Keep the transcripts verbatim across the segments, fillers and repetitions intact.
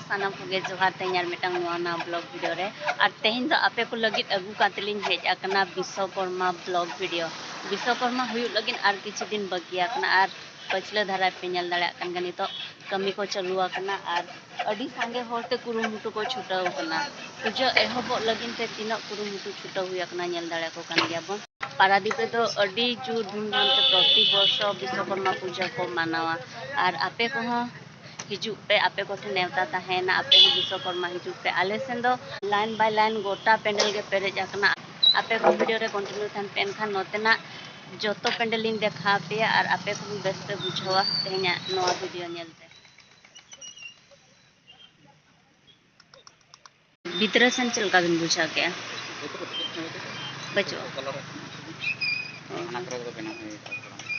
ᱥᱟᱱᱟᱢ ᱠᱚᱜᱮ ᱡᱚᱦᱟᱨ, ᱛᱮᱦᱮᱧ ᱟᱨ ᱢᱤᱫᱴᱟᱝ ᱱᱚᱣᱟ ᱱᱟᱣᱟ vlog video ᱨᱮ᱾ ᱟᱨ ᱛᱮᱦᱮᱧ ᱫᱚ ᱟᱯᱮ ᱠᱚ ᱞᱟᱹᱜᱤᱫ ᱟᱹᱜᱩ ᱠᱟᱛᱮ ᱞᱤᱧ ᱦᱮᱡ ᱟᱠᱟᱱᱟ ᱵᱤᱥᱥᱚᱠᱚᱨᱢᱟ vlog video᱾ ᱵᱤᱥᱥᱚᱠᱚᱨᱢᱟ ᱦᱩᱭᱩᱜ ᱞᱟᱹᱜᱤᱫ ᱟᱨ ᱠᱤᱪᱷᱩ ᱫᱤᱱ ᱵᱟᱹᱠᱤ ᱟᱠᱟᱱᱟ, ᱟᱨ ᱯᱟᱹᱪᱷᱞᱟᱹ ᱫᱷᱟᱨᱟ ᱯᱮ ᱧᱮᱞ ᱫᱟᱲᱮᱭᱟᱜ ᱠᱟᱱ ᱜᱮᱭᱟ, ᱱᱤᱛᱚᱜ ᱠᱟᱹᱢᱤ ᱠᱚ ᱪᱟᱹᱞᱩ ᱟᱠᱟᱱᱟ ᱟᱨ ᱟᱹᱰᱤ ᱥᱟᱸᱜᱮ ᱦᱚᱲ ᱛᱮ ᱠᱩᱨᱩᱢᱩᱴᱩ ᱠᱚ ᱪᱷᱩᱴᱟᱹᱣ ᱟᱠᱟᱱᱟ᱾ ᱯᱩᱡᱟᱹ ᱮᱦᱚᱵᱚᱜ ᱞᱟᱹᱜᱤᱫ ᱛᱮ ᱛᱤᱱᱟᱹᱜ ᱠᱩᱨᱩᱢᱩᱴᱩ ᱪᱷᱩᱴᱟᱹᱣ ᱦᱩᱭ ᱟᱠᱟᱱᱟ, ᱧᱮᱞ ᱫᱟᱲᱮᱭᱟᱠᱚ ᱠᱟᱱ ᱜᱮᱭᱟᱵᱚᱱ᱾ ᱯᱟᱨᱟᱫᱤᱯ ᱨᱮᱫᱚ ᱟᱹᱰᱤ ᱡᱳᱨ ᱫᱷᱩᱢᱫᱷᱟᱢ ᱛᱮ ᱯᱨᱚᱛᱤ ᱵᱚᱨᱥᱚ ᱵᱤᱥᱥᱚᱠᱚᱨᱢᱟ ᱯᱩᱡᱟᱹ ᱠᱚ ᱢᱟᱱᱟᱣᱟ᱾ ᱟᱨ ᱟᱯᱮ ᱠᱚᱦᱚᱸ ᱦᱤᱡᱩᱜ ᱯᱮ, ᱟᱯᱮ ᱠᱚᱴᱷᱮᱱ ᱱᱮᱣᱛᱟ ᱛᱟᱦᱮᱸᱭᱮᱱᱟ, ᱟᱯᱮ ᱦᱚᱸ ᱵᱤᱥᱥᱚᱠᱚᱨᱢᱟ ᱦᱤᱡᱩᱜ ᱯᱮ᱾ ᱟᱞᱮ ᱥᱮᱱ ᱫᱚ line by line ᱜᱚᱴᱟ ᱯᱮᱱᱰᱮᱞ ᱜᱮ ᱯᱮᱨᱮᱡ ᱟᱠᱟᱱᱟ᱾ ᱟᱯᱮ ᱠᱚ video ᱨᱮ continue ᱛᱟᱦᱮᱱ ᱯᱮ, ᱮᱱᱠᱷᱟᱱ ᱱᱚᱛᱮᱱᱟᱜ ᱡᱚᱛᱚ ᱯᱮᱱᱰᱮᱞ ᱞᱤᱧ ᱫᱮᱠᱷᱟᱣ ᱟᱯᱮᱭᱟ ᱟᱨ ᱟᱯᱮ ᱠᱚᱦᱚᱸ ᱵᱮᱥ ᱯᱮ ᱵᱩᱡᱷᱟᱹᱣᱟ ᱛᱮᱦᱮᱧᱟᱜ ᱱᱚᱣᱟ video ᱧᱮᱞᱛᱮ᱾ ᱵᱷᱤᱛᱨᱤ ᱥᱮᱱ ᱪᱮᱫ ᱞᱮᱠᱟ ᱵᱤᱱ ᱵᱩᱡᱷᱟᱹᱣ ᱠᱮᱜᱼᱟ? ᱵᱟᱹᱪᱩᱜᱼᱟ᱾ ᱚ᱾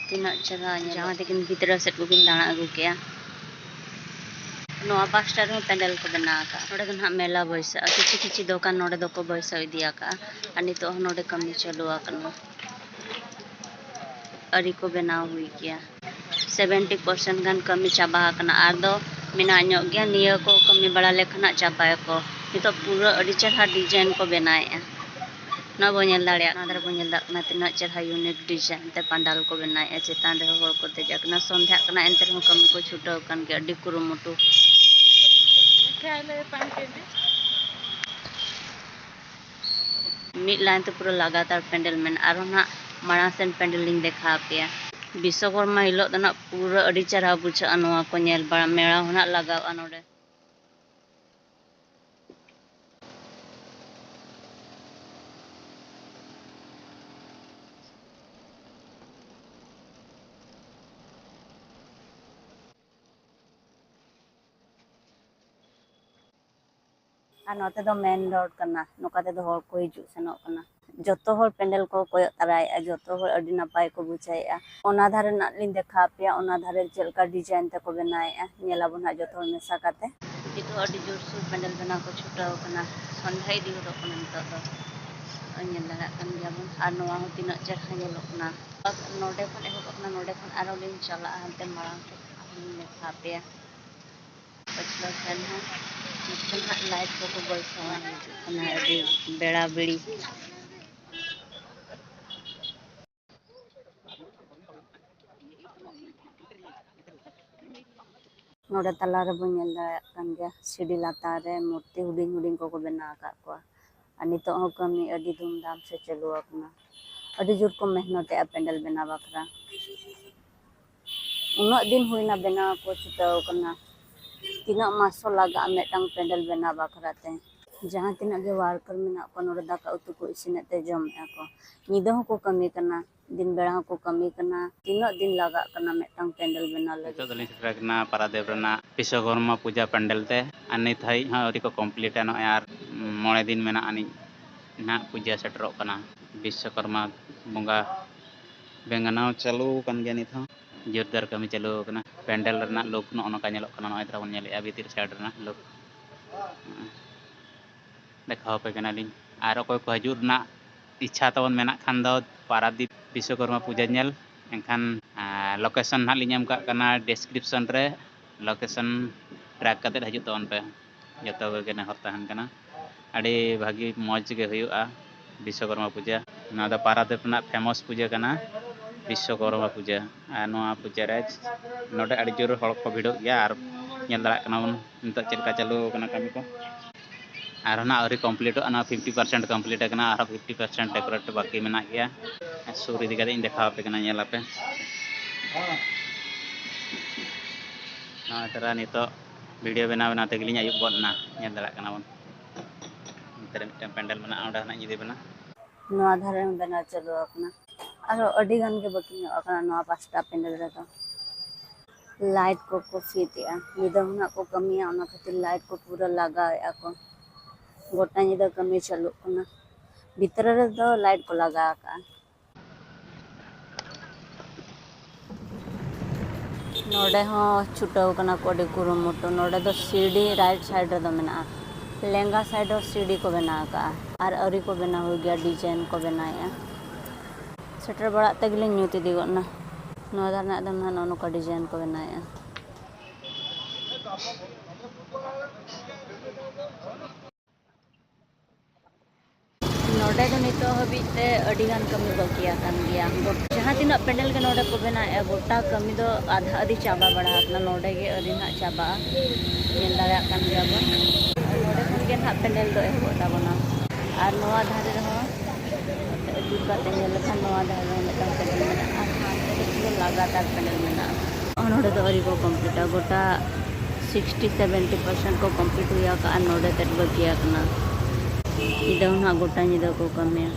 ᱛᱤᱱᱟᱹᱜ ᱪᱮᱦᱨᱟ ᱧᱮᱞᱚᱜ᱾ ᱡᱟᱦᱟᱸ ᱛᱮᱠᱤᱱ ᱵᱷᱤᱛᱨᱤ ᱥᱮᱫ ᱠᱚᱵᱤᱱ ᱫᱟᱬᱟ ᱟᱹᱜᱩ ᱠᱮᱜᱼᱟ᱾ ᱱᱚᱣᱟ ᱯᱟᱥᱴᱟ ᱨᱮᱦᱚᱸ ᱯᱮᱱᱰᱮᱞ ᱠᱚ ᱵᱮᱱᱟᱣ ᱟᱠᱟᱫᱼᱟ᱾ ᱱᱚᱰᱮ ᱫᱚ ᱱᱟᱦᱟᱜ ᱢᱮᱞᱟ ᱵᱟᱹᱭᱥᱟᱹᱜᱼᱟ᱾ ᱠᱤᱪᱷᱩ ᱠᱤᱪᱷᱩ ᱫᱚᱠᱟᱱ ᱱᱚᱰᱮ ᱫᱚᱠᱚ ᱵᱟᱹᱭᱥᱟᱹᱣ ᱤᱫᱤ ᱟᱠᱟᱫᱼᱟ᱾ ᱟᱨ ᱱᱤᱛᱚᱜ ᱦᱚᱸ ᱱᱚᱰᱮ ᱠᱟᱹᱢᱤ ᱪᱟᱹᱞᱩ ᱟᱠᱟᱱᱟ᱾ ᱟᱹᱨᱤ ᱠᱚ ᱵᱮᱱᱟᱣ ᱦᱩᱭ ᱜᱮᱭᱟ᱾ Seventy percent ᱜᱟᱱ ᱠᱟᱹᱢᱤ ᱪᱟᱵᱟ ᱟᱠᱟᱱᱟ, ᱟᱨ ᱫᱚ ᱢᱮᱱᱟᱜ ᱧᱚᱜ ᱜᱮᱭᱟ᱾ ᱱᱤᱭᱟᱹ ᱠᱚ ᱠᱟᱹᱢᱤ ᱵᱟᱲᱟ ᱞᱮᱠᱷᱟᱱ ᱦᱟᱸᱜ ᱪᱟᱵᱟᱭᱟᱠᱚ᱾ ᱱᱤᱛᱚᱜ ᱯᱩᱨᱟᱹ ᱟᱹᱰᱤ ᱪᱮᱦᱨᱟ design ᱠᱚ ᱵᱮᱱᱟᱣᱮᱫᱼᱟ᱾ ᱱᱚᱣᱟ ᱵᱚᱱ ᱧᱮᱞ ᱫᱟᱲᱮᱭᱟᱜ ᱠᱟᱱᱟ, ᱱᱚᱣᱟ ᱫᱷᱟᱨᱮ ᱵᱚᱱ ᱧᱮᱞ ᱫᱟᱲᱮᱭᱟᱜ ᱠᱟᱱᱟ ᱛᱤᱱᱟᱹᱜ ᱪᱮᱦᱨᱟ unique design ᱛᱮ ᱯᱟᱱᱰᱟᱞ ᱠᱚ ᱵᱮᱱᱟᱣᱮᱫᱼᱟ᱾ ᱪᱮᱛᱟᱱ ᱨᱮᱦᱚᱸ ᱦᱚᱲ ᱠᱚ ᱫᱮᱡ ᱟᱠᱟᱱᱟ, ᱥᱚᱱᱫᱷᱟᱜ ᱠᱟᱱᱟ, ᱮᱱᱛᱮ ᱨᱮᱦᱚᱸ ᱠᱟᱹᱢᱤ ᱠᱚ ᱪᱷᱩᱴᱟᱹᱣ ᱟᱠᱟᱱ ᱜᱮᱭᱟ, ᱟᱹᱰᱤ ᱠᱩᱨᱩᱢᱩᱴᱩ᱾ ᱢᱤᱫ line ᱛᱮ ᱯᱩᱨᱟᱹ ᱞᱟᱜᱟᱛᱟᱨ ᱯᱮᱱᱰᱮᱞ ᱢᱮᱱᱟᱜᱼᱟ᱾ ᱟᱨᱦᱚᱸ ᱱᱟᱦᱟᱜ ᱢᱟᱲᱟᱝ ᱥᱮᱱ ᱯᱮᱱᱰᱮᱞ ᱞᱤᱧ ᱫᱮᱠᱷᱟᱣ ᱟᱯᱮᱭᱟ᱾ ᱵᱤᱥᱥᱚᱠᱚᱨᱢᱟ ᱦᱤᱞᱳᱜ ᱫᱚ ᱱᱟᱦᱟᱜ ᱯᱩᱨᱟᱹ ᱟᱹᱰᱤ ᱪᱮᱦᱨᱟ ᱵᱩᱡᱷᱟᱹᱜᱼᱟ ᱱᱚᱣᱟ ᱠᱚ ᱧᱮᱞ ᱵᱟᱲᱟ, ᱢᱮᱞᱟ ᱦᱚᱸ ᱱᱟᱦᱟᱜ ᱞᱟᱜᱟᱣᱼᱟ ᱱᱚᱰᱮ᱾ ᱟᱨ ᱱᱚᱛᱮ ᱫᱚ main road ᱠᱟᱱᱟ, ᱱᱚᱝᱠᱟ ᱛᱮᱫᱚ ᱦᱚᱲ ᱠᱚ ᱦᱤᱡᱩᱜ ᱥᱮᱱᱚᱜ ᱠᱟᱱᱟ᱾ ᱡᱚᱛᱚ ᱦᱚᱲ ᱯᱮᱱᱰᱮᱞ ᱠᱚ ᱠᱚᱭᱚᱜ ᱛᱟᱨᱟᱭᱮᱫᱼᱟ, ᱡᱚᱛᱚ ᱦᱚᱲ ᱟᱹᱰᱤ ᱱᱟᱯᱟᱭ ᱠᱚ ᱵᱩᱡᱷᱟᱹᱣᱮᱫᱼᱟ᱾ ᱚᱱᱟ ᱫᱷᱟᱨᱮ ᱨᱮᱱᱟᱜ ᱞᱤᱧ ᱫᱮᱠᱷᱟᱣ ᱟᱯᱮᱭᱟ, ᱚᱱᱟ ᱫᱷᱟᱨᱮ ᱪᱮᱫ ᱞᱮᱠᱟ design ᱛᱮᱠᱚ ᱵᱮᱱᱟᱣᱮᱫᱼᱟ, ᱧᱮᱞ ᱟᱵᱚᱱ ᱦᱟᱸᱜ ᱡᱚᱛᱚ ᱦᱚᱲ ᱢᱮᱥᱟ ᱠᱟᱛᱮ᱾ ᱱᱤᱛᱚᱜ ᱟᱹᱰᱤ ᱡᱳᱨᱥᱳᱨ ᱯᱮᱱᱰᱮᱞ ᱵᱮᱱᱟᱣ ᱠᱚ ᱪᱷᱩᱴᱟᱹᱣ ᱟᱠᱟᱱᱟ, ᱥᱚᱱᱫᱷᱟ ᱤᱫᱤ ᱜᱚᱫᱚᱜ ᱠᱟᱱᱟ ᱱᱤᱛᱚᱜ ᱫᱚ᱾ ᱧᱮᱞ ᱫᱟᱲᱮᱭᱟᱜ ᱠᱟᱱ ᱜᱮᱭᱟᱵᱚᱱ, ᱟᱨ ᱱᱚᱣᱟ ᱦᱚᱸ ᱛᱤᱱᱟᱹᱜ ᱪᱮᱦᱨᱟ ᱧᱮᱞᱚᱜ ᱠᱟᱱᱟ᱾ ᱱᱚᱰᱮ ᱠᱷᱚᱱ ᱮᱦᱚᱵᱚᱜ ᱠᱟᱱᱟ, ᱱᱚᱰᱮ ᱠᱷᱚᱱ ᱟᱨᱚ ᱞᱤᱧ ᱪᱟᱞᱟᱜᱼᱟ ᱦᱟᱱᱛᱮ ᱢᱟᱲᱟᱝ ᱥᱮᱫ, ᱟᱨᱦᱚᱸ ᱞᱤᱧ ᱫᱮᱠᱷᱟᱣ ᱟᱯᱮᱭᱟ᱾ ᱯᱟᱪᱷᱞᱟ ᱥᱮᱱ ᱦᱚᱸ ᱱᱤᱛᱚᱜ ᱦᱟᱸᱜ ᱞᱟᱭᱤᱴ ᱠᱚᱠᱚ ᱵᱟᱹᱭᱥᱟᱹᱣᱟ, ᱦᱤᱡᱩᱜ ᱠᱟᱱᱟ ᱟᱹᱰᱤ ᱵᱮᱲᱟ ᱵᱤᱲᱤ᱾ ᱱᱚᱰᱮ ᱛᱟᱞᱟ ᱨᱮᱵᱚᱱ ᱧᱮᱞ ᱫᱟᱲᱮᱭᱟᱜ ᱠᱟᱱ ᱜᱮᱭᱟ, ᱥᱤᱲᱤ ᱞᱟᱛᱟᱨ ᱨᱮ ᱢᱩᱨᱛᱤ ᱦᱩᱰᱤᱧ ᱦᱩᱰᱤᱧ ᱠᱚᱠᱚ ᱵᱮᱱᱟᱣ ᱟᱠᱟᱫ ᱠᱚᱣᱟ᱾ ᱟᱨ ᱱᱤᱛᱚᱜ ᱦᱚᱸ ᱠᱟᱹᱢᱤ ᱟᱹᱰᱤ ᱫᱷᱩᱢᱫᱷᱟᱢ ᱥᱮ ᱪᱟᱹᱞᱩ ᱟᱠᱟᱱᱟ᱾ ᱟᱹᱰᱤ ᱡᱳᱨ ᱠᱚ ᱢᱮᱦᱱᱚᱛᱮᱜᱼᱟ ᱯᱮᱱᱰᱮᱞ ᱵᱮᱱᱟᱣ ᱵᱟᱠᱷᱨᱟ᱾ ᱩᱱᱟᱹᱜ ᱫᱤᱱ ᱦᱩᱭᱱᱟ ᱵᱮᱱᱟᱣ ᱠᱚ ᱪᱷᱩᱴᱟᱹᱣ ᱟᱠᱟᱱᱟ᱾ ᱛᱤᱱᱟᱹᱜ ᱢᱟᱥ ᱦᱚᱸ ᱞᱟᱜᱟᱜᱼᱟ ᱢᱤᱫᱴᱟᱝ ᱯᱮᱱᱰᱮᱞ ᱵᱮᱱᱟᱣ ᱵᱟᱠᱷᱨᱟ ᱛᱮ? ᱡᱟᱦᱟᱸ ᱛᱤᱱᱟᱹᱜ ᱜᱮ ᱣᱟᱨᱠᱟᱨ ᱢᱮᱱᱟᱜ ᱠᱚᱣᱟ, ᱱᱚᱰᱮ ᱫᱟᱠᱟ ᱩᱛᱩ ᱠᱚ ᱤᱥᱤᱱᱮᱫ ᱛᱮ ᱡᱚᱢᱮᱫᱼᱟ ᱠᱚ᱾ ᱧᱤᱫᱟᱹ ᱦᱚᱸᱠᱚ ᱠᱟᱹᱢᱤ ᱠᱟᱱᱟ, ᱫᱤᱱ ᱵᱮᱲᱟ ᱦᱚᱸᱠᱚ ᱠᱟᱹᱢᱤ ᱠᱟᱱᱟ᱾ ᱛᱤᱱᱟᱹᱜ ᱫᱤᱱ ᱞᱟᱜᱟᱜ ᱠᱟᱱᱟ ᱢᱤᱫᱴᱟᱝ ᱯᱮᱱᱰᱮᱞ ᱵᱮᱱᱟᱣ ᱞᱟᱹᱜᱤᱫ? ᱱᱤᱛᱚᱜ ᱫᱚᱞᱤᱧ ᱥᱮᱴᱮᱨ ᱟᱠᱟᱱᱟ ᱯᱟᱨᱟᱫᱮᱵᱽ ᱨᱮᱱᱟᱜ ᱵᱤᱥᱥᱚᱠᱚᱨᱢᱟ ᱯᱩᱡᱟ ᱯᱮᱱᱰᱮᱞ ᱛᱮ, ᱟᱨ ᱱᱤᱛ ᱦᱟᱹᱵᱤᱡ ᱦᱚᱸ ᱟᱹᱣᱨᱤ ᱠᱚ ᱠᱚᱢᱯᱞᱤᱴᱟ᱾ ᱱᱚᱜᱼᱚᱭ ᱟᱨ ᱢᱚᱬᱮ ᱫᱤᱱ ᱢᱮᱱᱟᱜ ᱟᱹᱱᱤᱡ ᱱᱟᱦᱟᱜ ᱯᱩᱡᱟ ᱥᱮᱴᱮᱨᱚᱜ ᱠᱟᱱᱟ᱾ ᱵᱤᱥᱥᱚᱠᱚᱨᱢᱟ ᱵᱚᱸᱜᱟ ᱵᱮᱱᱟᱣ ᱪᱟᱹᱞᱩ ᱟᱠᱟᱱ ᱜᱮᱭᱟ ᱱᱤᱛ ᱦᱚᱸ᱾ ᱡᱳᱨᱫᱟᱨ ᱠᱟᱹᱢᱤ ᱪᱟᱹᱞᱩ ᱟᱠᱟᱱᱟ᱾ ᱯᱮᱱᱰᱮᱞ ᱨᱮᱱᱟᱜ ᱞᱩᱠ ᱱᱚᱜᱼᱚ ᱱᱚᱝᱠᱟ ᱧᱮᱞᱚᱜ ᱠᱟᱱᱟ᱾ ᱱᱚᱜᱼᱚᱭ ᱛᱚᱨᱟ ᱵᱚᱱ ᱧᱮᱞᱮᱫᱼᱟ ᱵᱷᱤᱛᱤᱨ ᱥᱟᱭᱤᱰ ᱨᱮᱱᱟᱜ ᱞᱩᱠ᱾ ᱫᱮᱠᱷᱟᱣ ᱟᱯᱮ ᱠᱟᱱᱟᱞᱤᱧ᱾ ᱟᱨ ᱚᱠᱚᱭ ᱠᱚ ᱦᱤᱡᱩᱜ ᱨᱮᱱᱟᱜ ᱤᱪᱪᱷᱟ ᱛᱟᱵᱚᱱ ᱢᱮᱱᱟᱜ ᱠᱷᱟᱱ ᱫᱚ ᱯᱟᱨᱟᱫᱤᱯ ᱵᱤᱥᱥᱚᱠᱚᱨᱢᱟ ᱯᱩᱡᱟᱹ ᱧᱮᱞ, ᱮᱱᱠᱷᱟᱱ, ᱟᱨ, ᱞᱳᱠᱮᱥᱚᱱ ᱱᱟᱦᱟᱜ ᱞᱤᱧ ᱮᱢ ᱠᱟᱜ ᱠᱟᱱᱟ ᱰᱤᱥᱠᱨᱤᱯᱥᱚᱱ ᱨᱮ᱾ ᱞᱳᱠᱮᱥᱚᱱ ᱴᱨᱮᱠ ᱠᱟᱛᱮᱫ ᱦᱤᱡᱩᱜ ᱛᱟᱵᱚᱱ ᱯᱮ᱾ ᱡᱚᱛᱚ ᱠᱚᱜᱮ ᱱᱮᱦᱚᱨ ᱛᱟᱦᱮᱱ ᱠᱟᱱᱟ᱾ ᱟᱹᱰᱤ ᱵᱷᱟᱹᱜᱤ ᱢᱚᱡᱽ ᱜᱮ ᱦᱩᱭᱩᱜᱼᱟ ᱵᱤᱥᱥᱚᱠᱚᱨᱢᱟ ᱯᱩᱡᱟᱹ᱾ ᱱᱚᱣᱟ ᱫᱚ ᱯᱟᱨᱟᱫᱤᱯ ᱨᱮᱱᱟᱜ ᱯᱷᱮᱢᱟᱥ ᱯᱩᱡᱟᱹ ᱠᱟᱱᱟ, ᱵᱤᱥᱥᱚᱠᱚᱨᱢᱟ ᱯᱩᱡᱟᱹ᱾ ᱟᱨ ᱱᱚᱣᱟ ᱯᱩᱡᱟᱹ ᱨᱮ ᱱᱚᱰᱮ ᱟᱹᱰᱤ ᱡᱳᱨ ᱦᱚᱲ ᱠᱚ ᱵᱷᱤᱲᱚᱜ ᱜᱮᱭᱟ᱾ ᱟᱨ ᱧᱮᱞ ᱫᱟᱲᱮᱭᱟᱜ ᱠᱟᱱᱟ ᱵᱚᱱ ᱱᱤᱛᱚᱜ ᱪᱮᱫ ᱞᱮᱠᱟ ᱪᱟᱹᱞᱩ ᱟᱠᱟᱱᱟ ᱠᱟᱹᱢᱤ ᱠᱚ᱾ ᱟᱨᱦᱚᱸ ᱱᱟᱜ ᱟᱹᱣᱨᱤ ᱠᱚᱢᱯᱞᱤᱴᱚᱜᱼᱟ, ᱱᱚᱣᱟ ᱯᱷᱤᱯᱴᱤ ᱯᱟᱨᱥᱮᱱᱴ ᱠᱚᱢᱯᱞᱤᱴ ᱟᱠᱟᱱᱟ, ᱟᱨᱦᱚᱸ ᱯᱷᱤᱯᱴᱤ ᱯᱟᱨᱥᱮᱱᱴ ᱰᱮᱠᱳᱨᱮᱴ ᱵᱟᱹᱠᱤ ᱢᱮᱱᱟᱜ ᱜᱮᱭᱟ᱾ ᱥᱩᱨ ᱤᱫᱤ ᱠᱟᱛᱮ ᱤᱧ ᱫᱮᱠᱷᱟᱣ ᱟᱯᱮ ᱠᱟᱱᱟ, ᱧᱮᱞ ᱟᱯᱮ᱾ ᱱᱚᱜᱼᱚᱭ ᱛᱟᱨᱟ ᱱᱤᱛᱚᱜ ᱵᱷᱤᱰᱤᱭᱳ ᱵᱮᱱᱟᱣ ᱵᱮᱱᱟᱣ ᱛᱮᱜᱮᱞᱤᱧ ᱟᱹᱭᱩᱵ ᱜᱚᱫ ᱮᱱᱟ, ᱧᱮᱞ ᱫᱟᱲᱮᱭᱟᱜ ᱠᱟᱱᱟ ᱵᱚᱱ᱾ ᱚᱱᱛᱮ ᱨᱮ ᱢᱤᱫᱴᱟᱝ ᱯᱮᱱᱰᱮᱞ ᱢᱮᱱᱟᱜᱼᱟ, ᱚᱸᱰᱮ ᱦᱚᱸ ᱱᱟᱜ ᱧᱤᱫᱟᱹ ᱵᱮᱱᱟᱣ᱾ ᱱᱚᱣᱟ ᱫᱷᱟᱨᱮ ᱦᱚᱸ ᱵᱮᱱᱟᱣ ᱪᱟᱹᱞᱩ ᱟᱠᱟᱱᱟ᱾ ᱟᱨᱦᱚᱸ ᱟᱹᱰᱤ ᱜᱟᱱ ᱜᱮ ᱵᱟᱹᱠᱤ ᱧᱚᱜ ᱟᱠᱟᱱᱟ ᱱᱚᱣᱟ ᱯᱟᱥᱴᱟ ᱯᱮᱱᱰᱮᱞ ᱨᱮᱫᱚ᱾ ᱞᱟᱭᱤᱴ ᱠᱚᱠᱚ ᱯᱷᱤᱴ ᱮᱜᱼᱟ᱾ ᱧᱤᱫᱟᱹ ᱠᱷᱚᱱᱟᱜ ᱠᱚ ᱠᱟᱹᱢᱤᱭᱟ, ᱚᱱᱟ ᱠᱷᱟᱹᱛᱤᱨ ᱞᱟᱭᱤᱴ ᱠᱚ ᱯᱩᱨᱟᱹ ᱞᱟᱜᱟᱣᱮᱜᱼᱟ ᱠᱚ᱾ ᱜᱚᱴᱟ ᱧᱤᱫᱟᱹ ᱠᱟᱹᱢᱤ ᱪᱟᱹᱞᱩᱜ ᱠᱟᱱᱟ᱾ ᱵᱷᱤᱛᱨᱤ ᱨᱮᱫᱚ ᱞᱟᱭᱤᱴ ᱠᱚ ᱞᱟᱜᱟᱣ ᱟᱠᱟᱜᱼᱟ᱾ ᱱᱚᱰᱮ ᱦᱚᱸ ᱪᱷᱩᱴᱟᱹᱣ ᱠᱟᱱᱟ ᱠᱚ ᱟᱹᱰᱤ ᱠᱩᱨᱩᱢᱩᱴᱩ᱾ ᱱᱚᱰᱮ ᱫᱚ ᱥᱤᱲᱤ ᱨᱟᱭᱤᱴ ᱥᱟᱭᱤᱰ ᱨᱮᱫᱚ ᱢᱮᱱᱟᱜᱼᱟ, ᱞᱮᱸᱜᱟ ᱥᱟᱭᱤᱰ ᱨᱮ ᱥᱤᱲᱤ ᱠᱚ ᱵᱮᱱᱟᱣ ᱟᱠᱟᱜᱼᱟ ᱟᱨ ᱟᱹᱣᱨᱤ ᱠᱚ ᱵᱮᱱᱟᱣ ᱦᱩᱭ ᱜᱮᱭᱟ, ᱰᱤᱡᱟᱭᱤᱱ ᱠᱚ ᱵᱮᱱᱟᱣᱮᱜᱼᱟ᱾ ᱥᱮᱴᱮᱨ ᱵᱟᱲᱟᱜ ᱛᱮᱜᱮᱞᱤᱧ ᱧᱩᱛ ᱤᱫᱤ ᱜᱚᱫ ᱮᱱᱟ᱾ ᱱᱚᱣᱟ ᱫᱷᱟᱨᱮ ᱨᱮᱱᱟᱜ ᱫᱚ ᱱᱟᱦᱟᱜ ᱱᱚᱜᱼᱚ ᱱᱚᱝᱠᱟ ᱰᱤᱡᱟᱭᱤᱱ ᱠᱚ ᱵᱮᱱᱟᱣᱮᱜᱼᱟ᱾ ᱱᱚᱰᱮ ᱫᱚ ᱱᱤᱛᱚᱜ ᱦᱟᱹᱵᱤᱡ ᱛᱮ ᱟᱹᱰᱤ ᱜᱟᱱ ᱠᱟᱹᱢᱤ ᱵᱟᱹᱠᱤ ᱟᱠᱟᱱ ᱜᱮᱭᱟ᱾ ᱡᱟᱦᱟᱸ ᱛᱤᱱᱟᱹᱜ ᱯᱮᱱᱰᱮᱞ ᱜᱮ ᱱᱚᱰᱮ ᱠᱚ ᱵᱮᱱᱟᱣᱮᱫᱼᱟ, ᱜᱚᱴᱟ ᱠᱟᱹᱢᱤ ᱫᱚ ᱟᱫᱷᱟ ᱟᱹᱫᱷᱤ ᱪᱟᱵᱟ ᱵᱟᱲᱟ ᱟᱠᱟᱱᱟ᱾ ᱱᱚᱰᱮ ᱜᱮ ᱟᱹᱣᱨᱤ ᱱᱟᱦᱟᱜ ᱪᱟᱵᱟᱜᱼᱟ᱾ ᱧᱮᱞ ᱫᱟᱲᱮᱭᱟᱜ ᱠᱟᱱ ᱜᱮᱭᱟ ᱵᱚᱱ, ᱱᱚᱰᱮ ᱠᱷᱚᱱ ᱜᱮ ᱱᱟᱦᱟᱜ ᱯᱮᱱᱰᱮᱞ ᱫᱚ ᱮᱦᱚᱵᱚᱜ ᱛᱟᱵᱚᱱᱟ᱾ ᱟᱨ ᱱᱚᱣᱟ ᱫᱷᱟᱨᱮ ᱨᱮᱦᱚᱸ ᱟᱹᱪᱩᱨ ᱠᱟᱛᱮ ᱧᱮᱞ ᱞᱮᱠᱷᱟᱱ ᱱᱚᱣᱟ ᱫᱷᱟᱨᱮ ᱨᱮᱦᱚᱸ ᱢᱤᱫᱴᱟᱝ ᱯᱮᱱᱰᱮᱞ ᱢᱮᱱᱟᱜᱼᱟ᱾ ᱟᱨ ᱦᱟᱱᱛᱮ ᱫᱚ ᱯᱩᱨᱟᱹ ᱞᱟᱜᱟᱛᱟᱨ ᱯᱮᱱᱰᱮᱞ ᱢᱮᱱᱟᱜᱼᱟ᱾ ᱱᱚᱰᱮ ᱫᱚ ᱟᱹᱣᱨᱤ ᱠᱚ ᱠᱚᱢᱯᱞᱤᱴᱟ, ᱜᱚᱴᱟ ᱥᱤᱠᱥᱴᱤ ᱥᱮᱵᱷᱮᱱᱴᱤ ᱯᱟᱨᱥᱮᱱᱴ ᱠᱚ ᱠᱚᱢᱯᱞᱤᱴ ᱦᱩᱭ ᱟᱠᱟᱫᱼᱟ, ᱱᱚᱰᱮ ᱛᱮᱫ ᱵᱟᱹᱠᱤ ᱟᱠᱟᱱᱟ᱾ ᱧᱤᱫᱟᱹ ᱦᱚᱸ ᱱᱟᱦᱟᱜ ᱜᱚᱴᱟ ᱧᱤᱫᱟᱹ ᱠᱚ ᱠᱟᱹᱢᱤᱭᱟ᱾